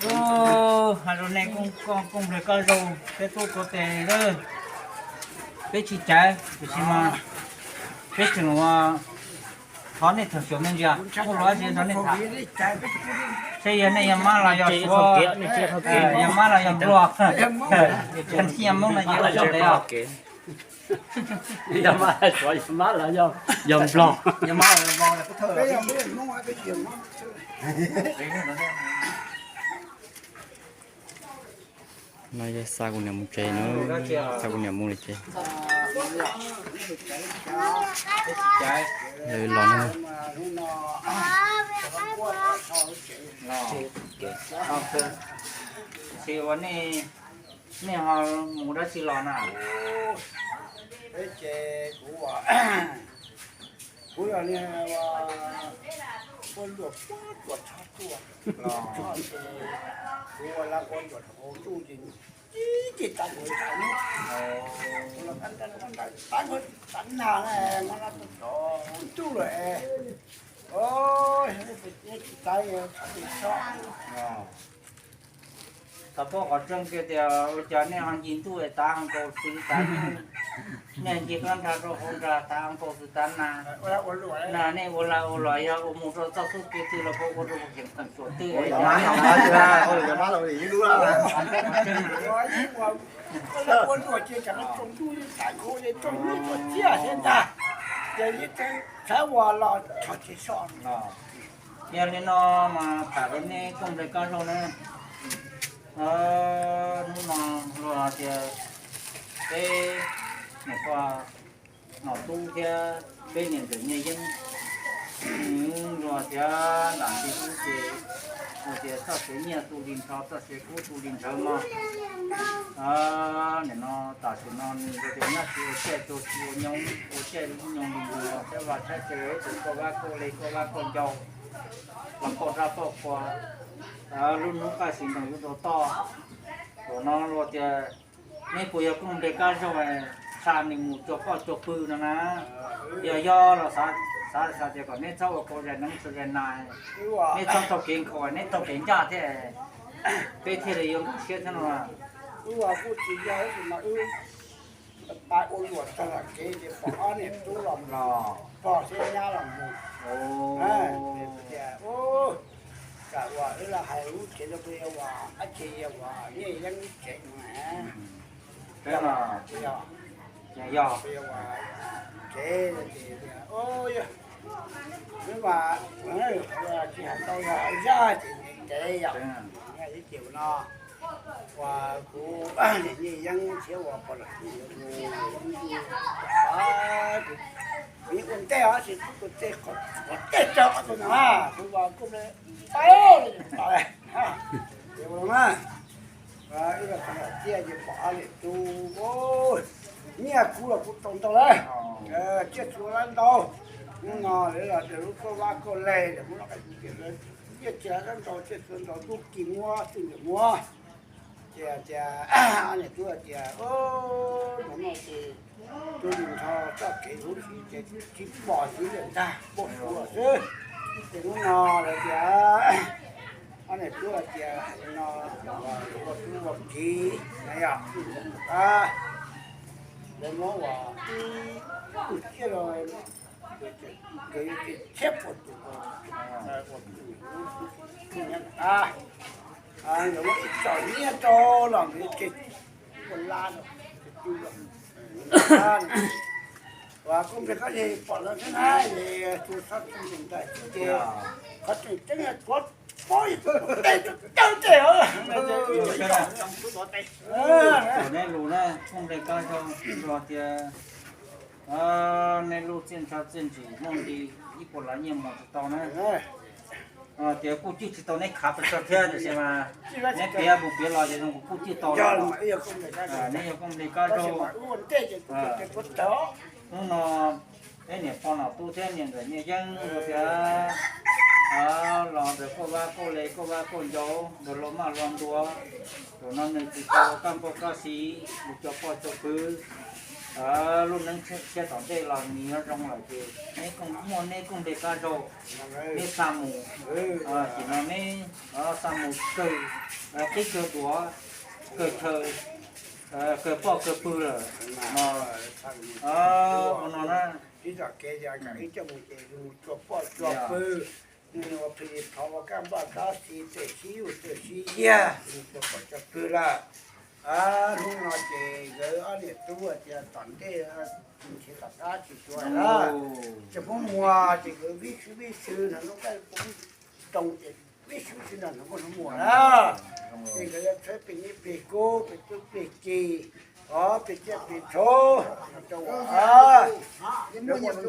Ub, hais rau nej kooj nplog koj zoo, peb tub tuav tes lawm, peb tsis caiv, tiam sis mas peb tseem ua thov nej tham xyuas me ntsis, muaj lus dab tsi nrog nej tham, seb yog nej yog Mab los yog Suav, yog Mab los yog Nplog, yog Hmoob no ces ua tsaug ntawd os. Yog Mab los Suav, yog Mab los yog Nplog. No yog xa kuv niam mus tsev na, xa kuv niam mus lawm ces los no. Tsis ua nej, nej ho mus dab tsi los na? Peb ces kuv, kuv yog niag ua luam puag tuam tshab tuaj, kuv ua lawv ua luam rau hauv ntuj ces ib ce tav kuv tav nag, tav nag no mas no tau ntuj lawm. Tsis tav, tsis tav. Thaum pom qhov tseeb kiag tias ua cas nej ho nce ntuj tav nkaus xwb tav nag, nej nce kab nrag rau hauv nrag tav nkaus xwb tav nag. Na nej ua lawv ua los yog ua mus rau txoj xub kev twg los puas ua rau kev kheem suav twg? Ua luam ces tsav tsaus ntuj yeej tav nkaus yeej tsaus ntuj txiaj thiab ntag, ces yeej txawj ua los txog tsis so. Yog li no mas tham rau nej koom nplej kab laug na, hnub no luag tias peb niam pog Nom Tub thiab peb niam ntxawm Nyiaj Yeeb, luag tias nram ntsis ub ces luag tias txoj kev nyiaj tu li nrho, txoj kev kub tu li nrhawv no. Nim no tam sim no nws luag tias nyob tsis ua caij, tsis ua nyoog, ua caij ua nyoog li nkaus, saib vaj saib tsev, tus kauj vab kauj le, kauj vab kauj ncau, los pauj rab pauj qhua, lub hnub kaj siv ntoos yuav rau toj. Thaum no luag tias neb puas yog koom nplej kab laug, xa nws mus cuag poj cuag pw no na? Yog yog los xav, xav tias kom neb txhob ua kauj zais neeb tsa zais nas, neb txhob taug kev nkhaus, neb taug kev ncaj thiab, peb thiaj li yuav nkag siab thiab no. Wb kuj tsis yog ib tug mas wb pab ua luam tag los kev ces pom ob niam tub los mus, pog thiab nyab los mus, tias kam uas wb los hais lub tsev rau peb ua, ab tsev ua Nyiaj Yeeb lub tsev no. Yog, yog, tsev ces, wb mas tsis hais tau yog zaj ces ntev yog, ib ces no uas kuv niam Nyiaj Yeeb thiab uas pog Nom Tub mus ua ntej os, tsis ua ntej, qhov ntej rau ob tug no, kuv uas kuj mus, ces ua no na, ib los txog tiaj ces pom ob niam tub, nyiaj kuv los kuv tau ntau lawm, tsiaj txhu lawv ntau, hnub no lawv los daws lub kauj vab kauj le, lawv muab lub qab tias lawv nyiaj txiag lawv ntau, tsiaj txhu ntau, tub ki muab, txij nkawm muab. Ces tias, ob niam tub tias, hnub no ces tu li nrho txoj kev huv si ces tsis pom ntxiv lawm ntag, npau suav xwb. Ces hnub no lawv tias, ob niam tub tias no, ua tub ua kiv na yog, lawv muab uas ib tug tsiaj los nkawd yuav tsum txhiab puas tus, ua tus, nkawd muab ib txom nyiaj rau los nkawd yuav tsum ua lab rau, tus tus los. Uas kuj npe koj ces pom lawv xwb na, es tus txhob txog ntawm ces qhov tseem ceeb tuav pob, tej tej os. Thaum nej lus na, kuj npe koj zoo, luag tias nej lub txiaj ntsha txiaj ntsig muaj nqi, ib puas lab nyiaj mus tsis tau na. Tias kuj cwj tsis tau neb khav pes tsawg thiab, tiam sis mas neb piav mus piav los ces zoo kuj cwj tau lawm. Neb yog kuj npe koj zoo. Hnub no peb niam pog Nom Tub thiab niam ntxawm Nyiaj Yeeb ua tias los ntawm kauj vab kauj le, kauj vab kauj ncau, ntawm los maj los ntua, thaum no nws tsis tau kaj npauj kaj siv, mus cuag poj cuag pw, lub neej txhiaj tom ntej los nws yuav zoo lawm ces neb koom muaj neb koom npe kab zaug, neb xa mus, ces no neb xa mus kawg qib kawg duav, kawg chaw, kawg poj kawg pw lawm no. Ua no na, ib tom kev ib coj mus ces mus cua poj cua pw, ua phi thov ua kaj npaj dab tsi tej sib yuj tej sib yiag mus cua poj cua pw lawm. Hnub no ces nkawd ob niam tub tias tom ntej nrhiav tom qab tsis cuag lawm, ces Hmoob Muas ces nkawd vib sib vib sw no lub kaj roo ces vib sib vib sw no Hmoob Muas na. Ces nkawd yuav txhawb plig nyiaj plig kub plig tub plig ki, plig tsiaj plig txhu rau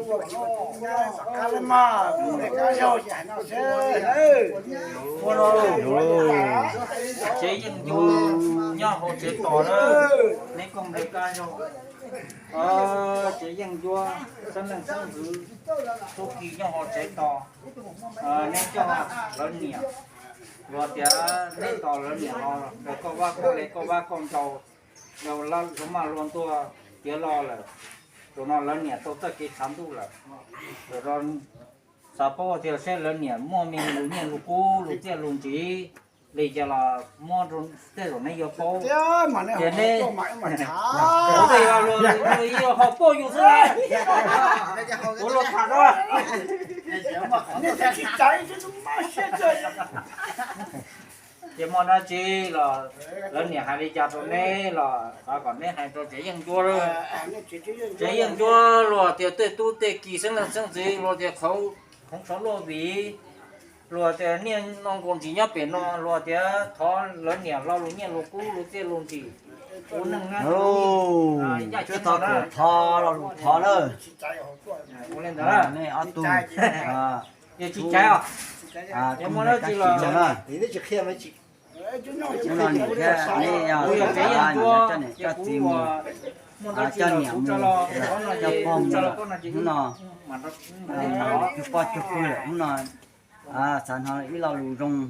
ua, ua tom qab los mas kuj npe kab zaug ces hais no xwb. Ua no, tsev yeej ncuab nyob hauv tsev tos na, neb koom npe kab zaug. Tsev yeej ncuab xeeb leej xeeb ntxwv tub ki nyob hauv tsev tos, neb coj lawv niam, luag tias neb tos lawv niam los raws koj vab koj le koj vab koj ncaus, yog lawv maj luag ntuag tiav lo lawm, zaum no lawv niam tau txoj kev tshav ntuj lawm. Zaum no xav paub tias seb lawv niam muaj me lus nyiaj lus kub lus txiaj lus ntsig li cas los muab tej zaum neb yuav paub. Tias neb, ua tej yog luag yuav ho pauj yus xwb na. Ua luag tham no. Ces muaj dab tsi los lawv niam hais li cas rau neb los thov kom neb hais rau tsev yeej ncuab. Tsev yeej ncuab luag tias tej tub tej ki xeeb leej xeeb ntxwv luag tias qhov khoov tsov luaj vim, luag tias niaj no nkaus ntsis nyob pem no luag tias thov lawv niam lo lus nyiaj lus kub lus txiaj lus ntsig ua neej na. Thov lo lus thov na. Ua li ntawd, nej ob tug yog tsis caiv os, yog muaj dab tsi los hnub no niam thiab neb yog tsev yeej ncuab ces kuv muaj dab tsi los kuv tso los, coj pog mus lawm hnub no, cug poj cug pw lawm hnub no, xav hnov ib lo lus zoo.